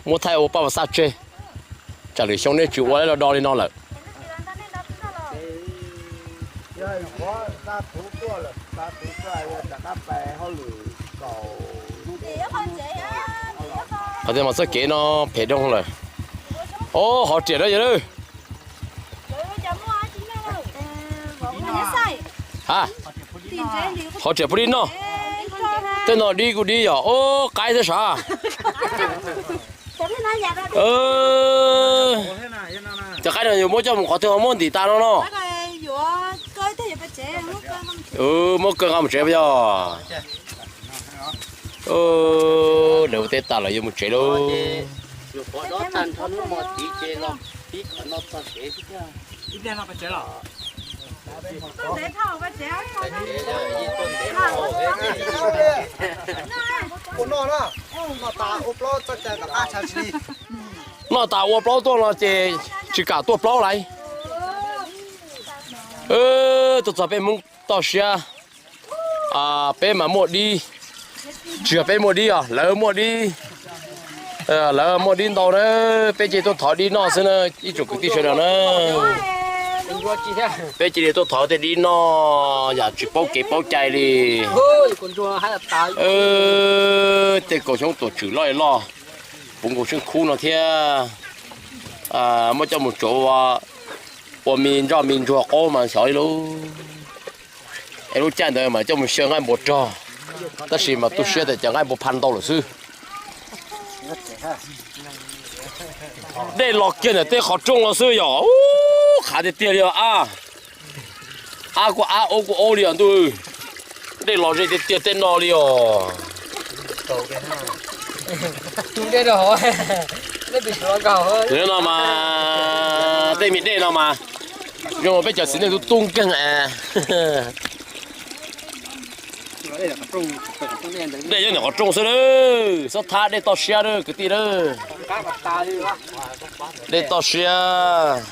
Muab thaij ua paj mas xaj tseg, tsam lwm xyoo nej tsis ua los do li no lawm. Qhov tias mas txoj kev no phem dhau lawm. Ob, hov riam na yog lawm. Ha, hov riam puav dib noj. Tej no dib kuj dib yog ob qaib thiab sav. Cov qaib no yus muab coj mus qhov twg ho muab ntim tas no no. Muab kaw nqa mus tsev puas yog? Nws ua teb tas lawm yuav mus tsev lauj. Noj tas ua plaub tuaj no ces tsis kam tuaj plaub lawm. Tuaj txog peb Hmoob toj siab, peb mas muaj dib, tsis yog peb muaj dib os, lawv muaj dib. Lawv muaj dib ntau na, peb cia tuaj thov dib noj xwb na, ib tsoom kwv tij sawv daws na. Peb cia li tuaj thov tej dib noj yam tsis paub kev paub cai li. Tej kaus xyoob tuam tswm loj loj, puv nkaus xeeb khub no thiab, muab coj mus tsuav ua me nroj me ntsuag qaub mas xyov li lauj. Es lub caij ntawd mas coj mus xyaw nqaij npua rog, tab sis mas tu siab tias cov nqaij npua pha ntau lawm xwb. Dej los kiag ntawm tej qhov rooj los xwb yom, ub, qhav tiag tiag li os. Ab kuj ab, ob kuj ob li os ntuj. Dej los ze tiag tiag tej no li os. No mas tej me dej no mas zoo peb cov txiv neej tub tub nkeeg es. Dej nyob ntawm qhov rooj xwb lawm, xob thab dej toj siab lawm kwv tij lawm. Dej toj siab,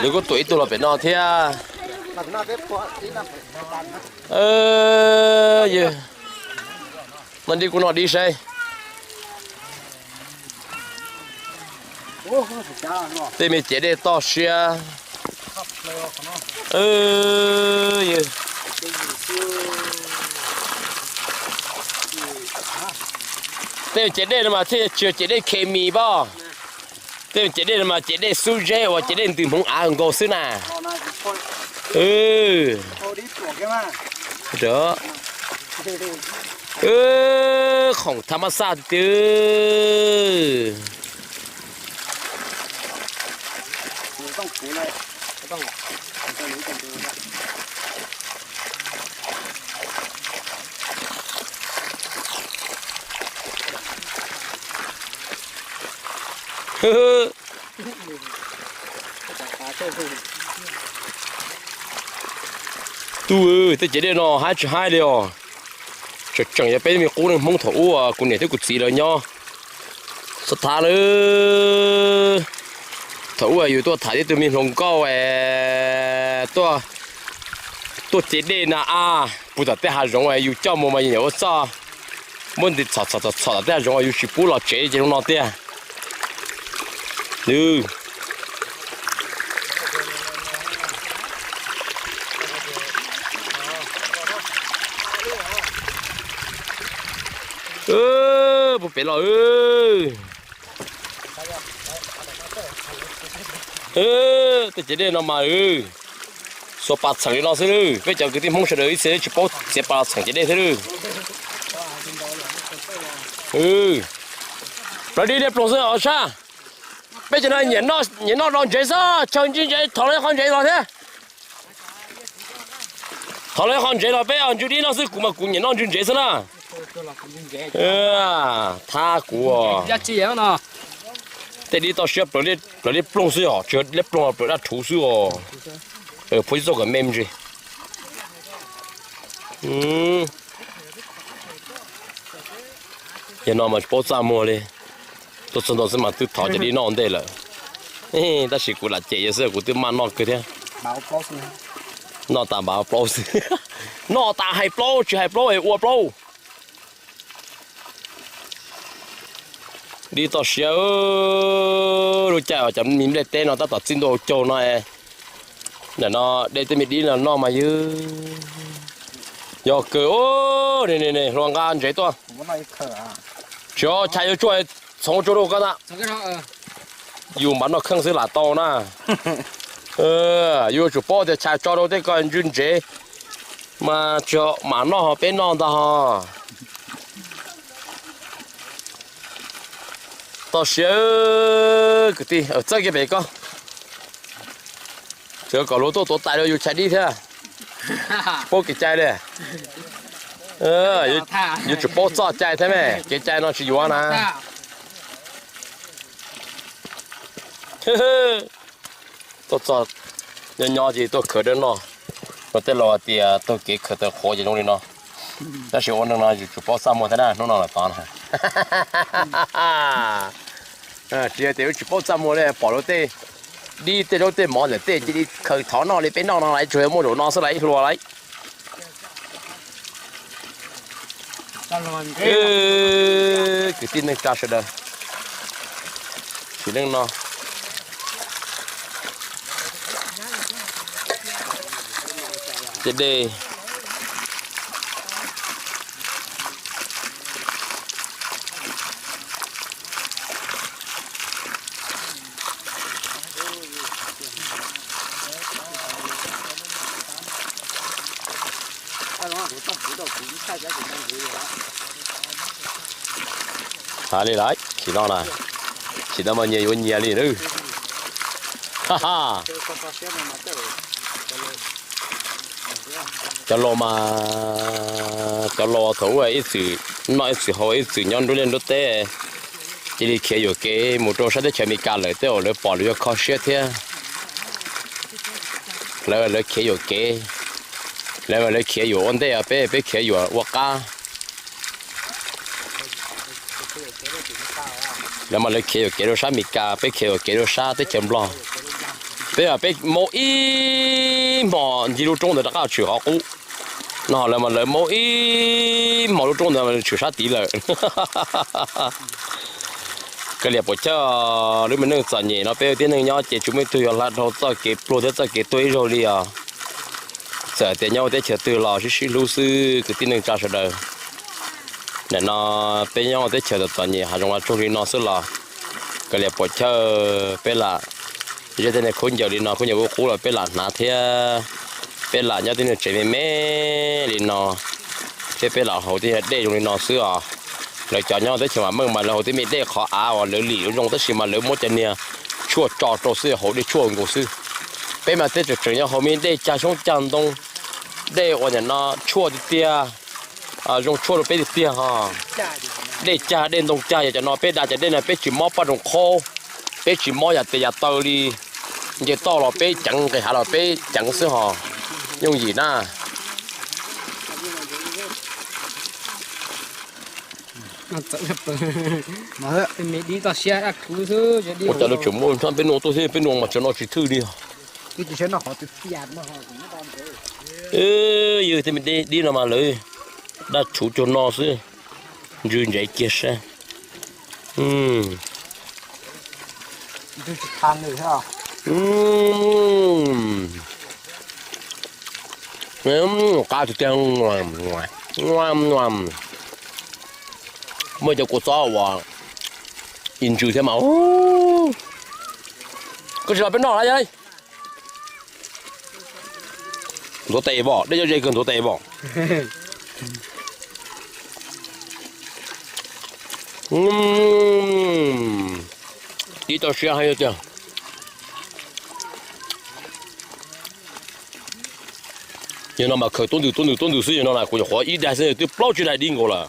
nws kuj tuam ib tug los pem no thiab. Noj dib kuj noj dib saib. Tej me cev dej toj siab. Tej cev dej no mas thiaj tsis yog cev dej khes mis pob. Tej cev dej no mas cev dej xub zeb uas cev dej ntws hmoov av nkaus xwb na. Khoom thab mab xaj tiag tiag. Tub, tej cev dej no haib tsis haib li os. Tseem tseem yog peb me qub neej Hmoob thaum ub kuv niam thiab kuv txiv lawv nyob. Xob thab lawm. Thaum ub yus tuaj tham ib tug me hluas nkauj es tuaj cev dej na a, puag tom tej hav zoov es yus coj mus mas yus niam ua txuj muab nti txhom txhom txhom txhom tom tej hav zoov es yus tsis pub los tsev ces zoo no tiag. Puag pem los. Tej cev dej no mas xuas pas txheem li no xwb. Peb cov kwv tij Hmoob sawv daws ib txhia tsis paub txiav pas los txheem cev dej thiab. Plawv dib dej ploog xwb os sab. Peb cov no nyiam noj do ntsev xwb, chaw ntsib ntsev thov lawv qhov ntsev los thiab. Thov lawv qhov ntsev los peb ntsw dib noj xwb, kuv mas kuv nyiam noj ntsw ntsev xwb na. Thab kuv. Tej dib toj siab plawv liab ploog xwb os, tsis yog liab ploog, plawv daj rhuv xwb os. Phuab txoj kom me ntsis. Yog no mas tsis paub txaj muag li. Tuaj txog ntua xwb mas twb thov cov dib noj ua ntej lawm. Tab sis kuv lam cem yawg xwb, kuv twb maj noj kawg thiab. Noj tas npav plaub xwb. Noj tas hais plaub tsis hais plaub es ua plaub. Dib toj siab, lub caij uas cov me nplej teb no tab tom txij ntua caug no. Ntawm no de tej me dib no noj mas ywg, yog kawg. Ua, hluas nqa ntsev tuaj. Tsis, chais yuav tsuag, txhoov tsuag rau koj ntag. Yus mam noj kheej xwb lam tau na. Yuav tsum paub tias chais tso rau tej ko ntsw ntsev mas tsis, mam noj ho peb noj ntag ho. Toj siab kwv tij, txawj kiag pem ko. Tsuav kom luag tuaj tuav tais rau yus chais dib thiab. Paub kev cai li. Yuav tsum paub txoj cai thiab me, kev cai no tsis yuav na. Tuaj txog nyob nyob ces tuaj khaws dawb noj. Ua tej laus hais tias taug kev khaws taw qhuav ces zoo li no. Tab sis ua neeg no yuav tsum paub txaj muag thiab na, hnub no lawm tod na. Tsis yog tias yuav tsum paub txaj muag li, pom luag tej dib tej zaub tej mov ntawm tej cia li khaws thov noj li peb noj no lawm, tsuas yog muaj zaum no xwb lawm ib hluas lawm. Kwv tij neej tsa sawv daws, sim neej no ces dej Hais li lawm, sim no na, sim no mas nyias yuav nyias li na. Cov laus mas, cov laus thaum ub ib txwm noj ib txwm haus ib txwm nyob nruab liaj nruab teb, cia li khiav yuam kev mus rau sab teb chaws Amelikas lawm, tej zaum lawv pom lawv yuav kho siab thiab. Lawv, lawv khiav yuam kev, lawv, lawv khiav yuam ua ntej, peb, peb khiav yuam ua qab. Lawv mas lawv khiav yuam kev rau sab Amelikas, peb khiav yuam kev rau sab teb chaws Nplog. Peb, peb maub ib hmos ncig lub roob ntawd rov qab tshwm qhov qub. No lawv mas lawv maub ib hmos lub roob ntawd tshwm sab tid lawm. Kav liam puas chawj, lub me neej txom nyem no peb ua tib neeg nyob ces tsis muaj ib tug yuav hla dhau txoj kev pluag thiab txoj kev tuag ib zaug li os. Txawm tias nyob ua teb chaws twg los sib sib hlub xwb kwv tij neej tsa sawv daws. Nim no peb nyob ua teb chaws txom txom nyem hav zoov hav tsuag li no xwb los kav liam puas chawj, peb lam, zej tej niag khaub ncaws li no, khaub ncaws qub qub los peb lam hnav thiab. Peb lam nyob tej niag tsev me me li no thiab peb lam haus tej niag dej zoo li no xwb os. Lawv cov nyob teb chaws vam meej mas lawv haus tej me dej qhov av uas lawv lim zoo tab sis mas lawv muab cov niag tshuaj tso rau xwb, haus dej tshuaj nkaus xwb. Peb mas tej tseem tseem nyob haus me dej cag xyoob cag ntoo, dej uas nim no tshuaj tiag tiag, zoo tshuaj rau peb tiag tiag ho. Dej cag dej ntoo cag yog cov no peb da cov dej no peb tsis mob poj zoo qhaub, peb tsis mob yam tes yam taw li. Nce toj los peb ceev, nqis hav los peb ceev xwb ho. Yooj yim na. Ua cas lawv tseem muaj peb nua tuaj thiab peb nua mas cov no tsis thwj li. Yog tej me dib no mas lawv daj rhuv cuag no xwb, ntsw ntsev kiag saib. Qab tiag tiag. Muaj cov kua txob uas ib ntsws thiab mas. Koj tsis los peb noj lawm yog? Ntuav tes pom, dej cov ze kawg ntuav tes pom. Ib toj siab heev tiag. Yog no mas khaws tuab ntws tuab ntws tuab ntws xwb, yog no na kuv nyuam qhuav ib daig xwb twb plaub tsib daig dib nkaus lawm.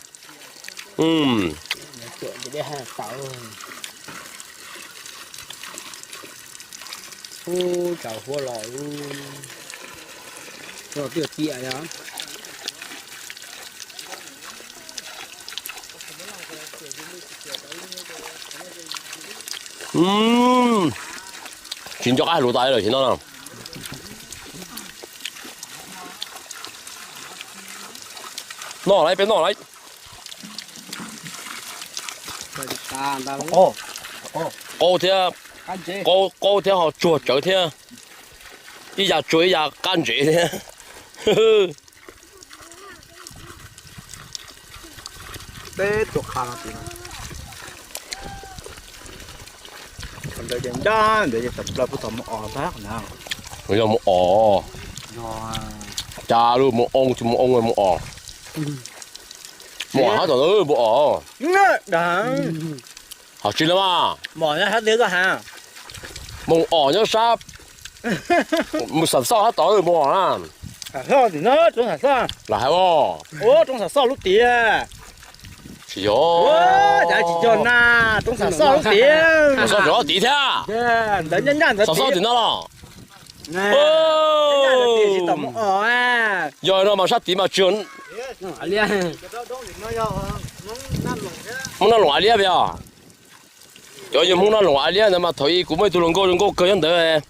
Tsis nco qab hais lus tas li lawm tsis no. Noj lawm, peb noj lawm. Qaub thiab, qaub thiab ho tsuag tsawv thiab, ib yam tsuag ib yam qab ntsev thiab. Peb tus qha no tim no. Ntawd ces ncaj ntawd ces tawm plaws puag tom mus os ntag na. Yog mus os. Cas lub mus oo tsis mus oo mus os. Mus os hab tom ntawd mus os. Hos tsis na mas. Mus os nyob sab, mus xam xoj hab tom mus os na. Lam hais os. Tsis yog. Xam xoj rov tid thiab. Xam xoj tim no los. Yog no mas sab tid mas tsis Hmoob Naj Loos av liab yog. Cov yog Hmoob Naj Loos av liab ntawd mas thaum ub kuv muaj ib tug hluas nkauj zoo nkauj kawg nyob ntawd.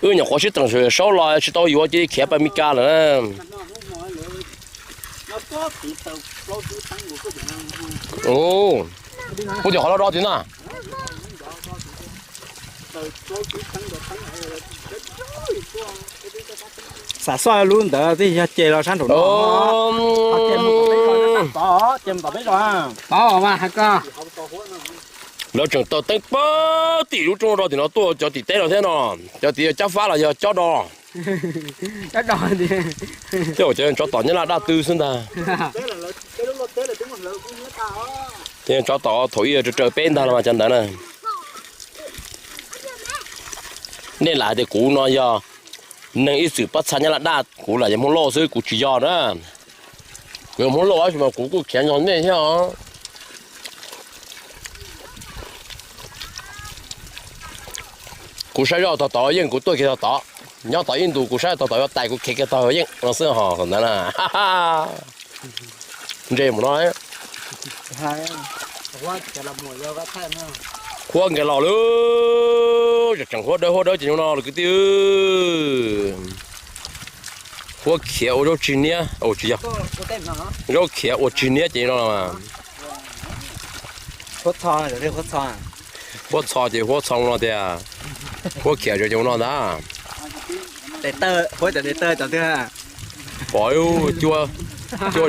Wb nyuam qhuav sib teem saum saub los tsis tau yuav cia li khiav pais Mes Kas lawm. Puab tim qhov do do tim na. Xam xoj lub ntawd twb yog ces los sab nraum no. Ces mus tom peb zos, ces mus tom peb zos. Paub mas hais koj. Lawv tseem taws teeb pab tim lub roob do tim no tuaj cov tim teb no thiab no. Cov tim yog cab fab los yog cob do. Cob do. Tej zaum cov tsov tom Nyab Laj daj twb xwb ntag. Tej tsov tom thaum ub raws raws peb ntag los mas cov ntawd na. Nej lam hais tias kuv no yog neeg ib txwm pab txha Nyab Laj daj, kuv lam yog Hmoob Lauj xwb kuv tsis yog na. Kuv yog Hmoob Lauj tab sis mas kuv kuj khiav nrog nej thiab os. Kuv saib zoj tog tod yeej kuv tuaj kiag tog tod, nyob tod ib ntus kuv saib tog tod yuav tais kuv khiav kiag tog yeej no xwb hos ntawd na. Ntse mus no. Huab nkag los lawm, tseem huab dawb huab dawb ces zoo no lawm kwv tij. Huab khiav ua zaub tsis niab, tsis yog, zaub khiav ua tsis niab ces no. Huab txho ces huab txho no tias, huab khiav ces no ntag. Pom cua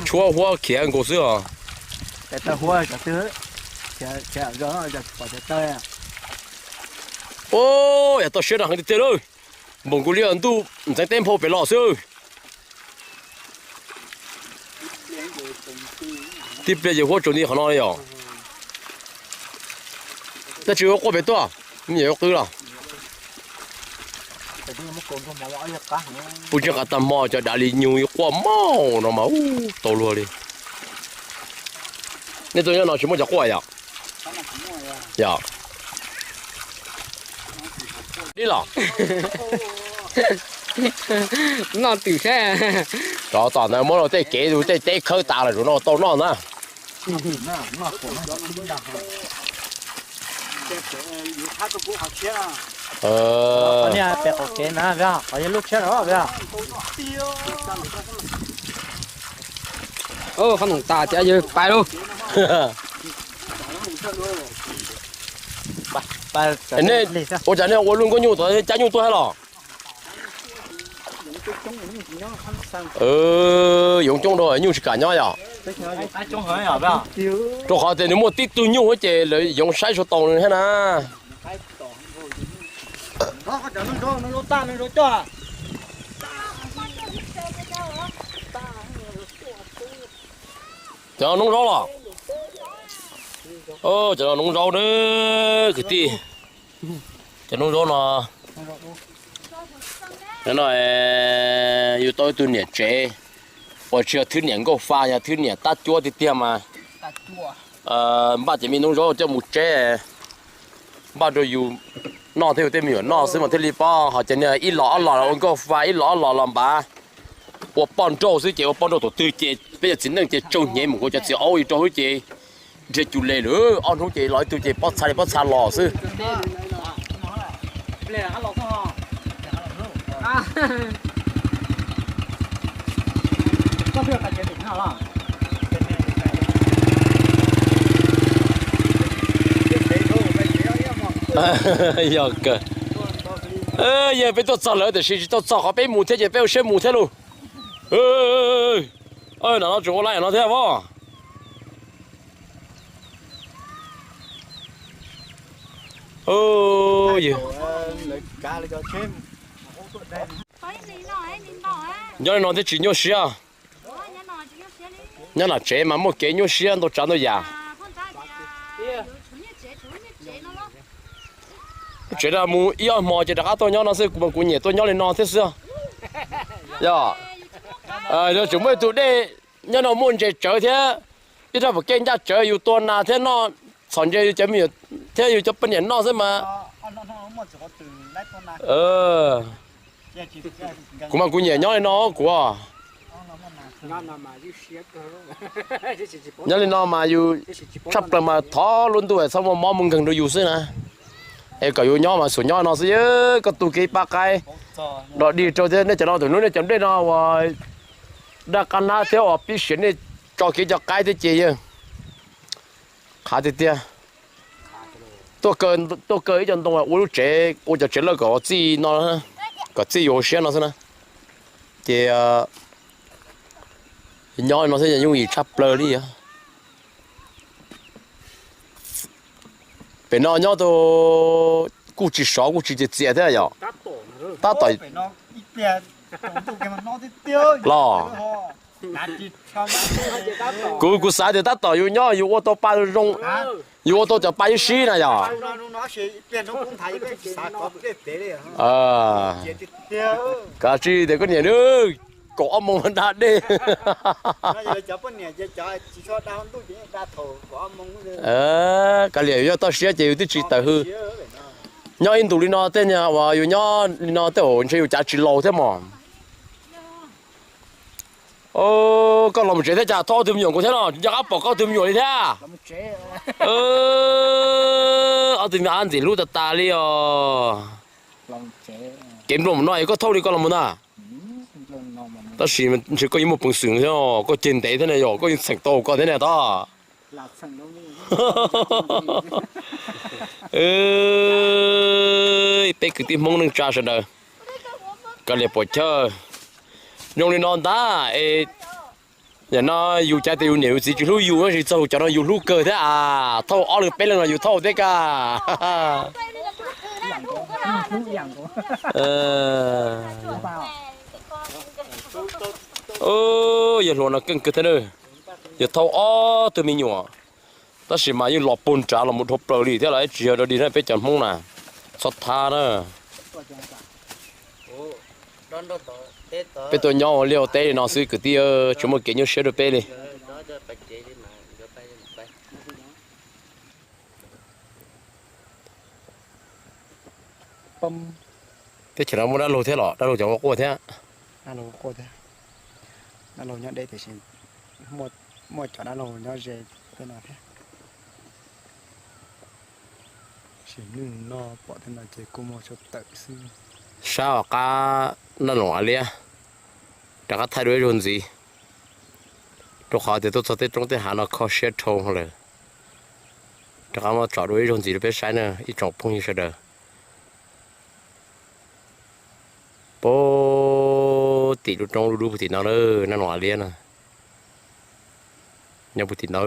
tshuab huab khiav nkaus xwb os. Ub, yog toj siab rau heev tiag tiag lawm. Npaum nkaus li ntuj ntxeev teb nphau pem los xwb. Tib pliag ces huab tsaus nti qhov no li os. Tab sis yuav quaj pem tuaj, me nyuam yuav qw los. Pub ntsia qas tag hmo cov dav li nyuj yuav quaj maj no mas ub tau luag li. Nej tuaj nyob no tsis muaj cov quaj yom? Yog. Dib los. Noj twm thiab. Rov tom ntawd muab rau tej kev tej teb khawb tas lawm, zaum no tau noj na. Qhov noom tas tias yog pais lauj. Nej ua cas nej ua lub nkauj nyuj tod cab nyuj tuaj thiab los? Yoov coob rau nyuj tsis kam nyob yom. Rau qhov tias nws muaj tib tug nyuj ces lawv yoov saib tsis tau nws thiab na. Cov no noob zaub los? Cov no noob zaub na kwv tij. Cov noob zaub no, no yus tau ib tug niam tsev uas tsis yog thwb niam nkauj fa, yog thwb niam tab cuab tiag tiag mas npaj cov me noob zaub coj mus tseb, npaj rau yus noj thiab yus tej me nyuam noj xwb mas thiaj li paub. Ho cov niag ib los ob los ua nkauj fa, ib los ob los los npav, ua poj nrauj xwb ces ua poj nrauj thaum twg ces peb cov txiv neej ces tsaug hnyev mus ua cov txiv aub ib rau xwb ces nrhiav cus le lawm, ob hnub ces los ib tug ces pob txha li pob txha los xwb. Yog kawg. Yog peb tuaj txog lawm tiam sis tsis tau txog qhov peb mus thiab ces peb ua siab mus thiab lauj. Nam no tseem ua laj no thiab vos. Nyob li no thiaj tsis nyuaj siab. Nyob nram tsev mas muaj kev nyuaj siab ntau tsav ntau yam. Tsev no mus ib ob hmo ces rov qab tuaj nyob no xwb, kuv mas kuv nyiam tuaj nyob li no thiab xwb. Yog, yog tseem muaj ib tug dej nyob no muaj ntses tsawv thiab, ib rab pam kej ncaj tsawv yus tua nas thiab noj txhom ntses yus cov me nyuam thiab yus cov poj niam noj xwb mas. Kuv mas kuv nyiam nyob li no kuv. Nyob li no mas yus tshaj plaws mas thov lub ntuj txhob muaj mob muaj nkeeg rau yus xwb na. Es kom yus nyob mas xum nyob no xwb, koj tu kev pab qaib, nrog dig rau thiab nej cov no tus hnub nej cov nplej no uas daj qab hnab thiab uas pib siav nej tso kev cov qaib thiab ces yawg qhav tiag tiag. Tuaj kaw ib co ntoo ua lub tsev, ua cov tsev lawj kom txij no, kom txij yuav hauv siab no xwb na. Ces nyob no xwb yooj yim tshaj plaws li os. Pem no nyob tau kuj tsis sov kuj tsis txias txias thiab yom. Tab tom los kuv, kuv xav tias tab tom yus nyob yus ua tau pa zoo, yus ua tau cov pa ib sib na yom. Kav tsij tias koj niam, kaum ob moos da dej. Kav liam yus yog toj siab ces yus twb tsis tawm hws. Nyob ib ntus li no tej niag uas yus nyob li no tej zaum ntshe yus cav tsis laus thiab mos. Koj los mus tsev thiab cas thauj ob tug me nyuam nkaus thiab no, nco qab pom koj tug me nyuam li thiab. Ob tug me ab ntxim hlub tas tas li os. Kev nplooj mus no es koj thauj li koj los mus ntag. Tab sis ntshe koj yeej muaj peev xwm thiab, koj ceg ntev thiab ne, yog koj yeej txheem tau koj thiab ne tod. Peb kwv tij Hmoob neej tsa sawv daws, kav liam pom chaw zoo li no ntag es. Yam no yus cav tias yus niam yus txiv tsis hlub yus, tab sis txog cov no yus hlub kawg thiab as, thauj ob leeg peb leeg los yus thauj thiab kag. Yawg hluas no keej kawg thiab na, yawg thauj ob tug me nyuam, tab sis mas yeej los puag nrad los mus dhau plaws li thiab los tsis yog dog dig na peb cov Hmoob na, txhob thab na. Peb tuaj nyob ua liaj ua teb li no xwb kwv tij, tsis muaj kev nyuaj siab rau peb li. Teb chaws no muaj dab laug thiab los dab laug cov quaj thiab. Dab laug nyob deb tiam sis muaj cov dab laug nyob ze tej no thiab. Sim neej no pom tej no ces kuj muaj tshuaj tawm xwb. Sab hauv qab Naj Loos Av Liab, rov qab thaij dua ib zaug ntxiv, rau qhov tias tuaj txog tej roob tej hav no kho siab dhau lawm. Rov qab muab tsom dua ib zaug ntxiv rau peb saib na ib tsoom phooj ywg sawv daws. Puag tim lub roob dub dub puag tim no na, Naj Loos Av Liab na, nyob puag tim no.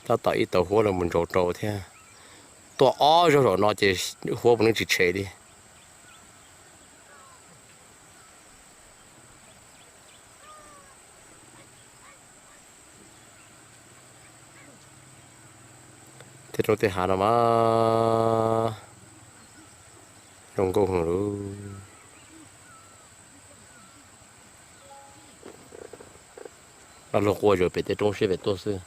Tab tom ib tauv huab los mus ntsauv rau thiab. Tuaj ob zaug zaum no ces huab puav leej tsis tshem li. Tej roob tej hav no mas zoo nkauj heev lauj. Dab laug quaj zaws pem tej roob siab pem tuaj xwb.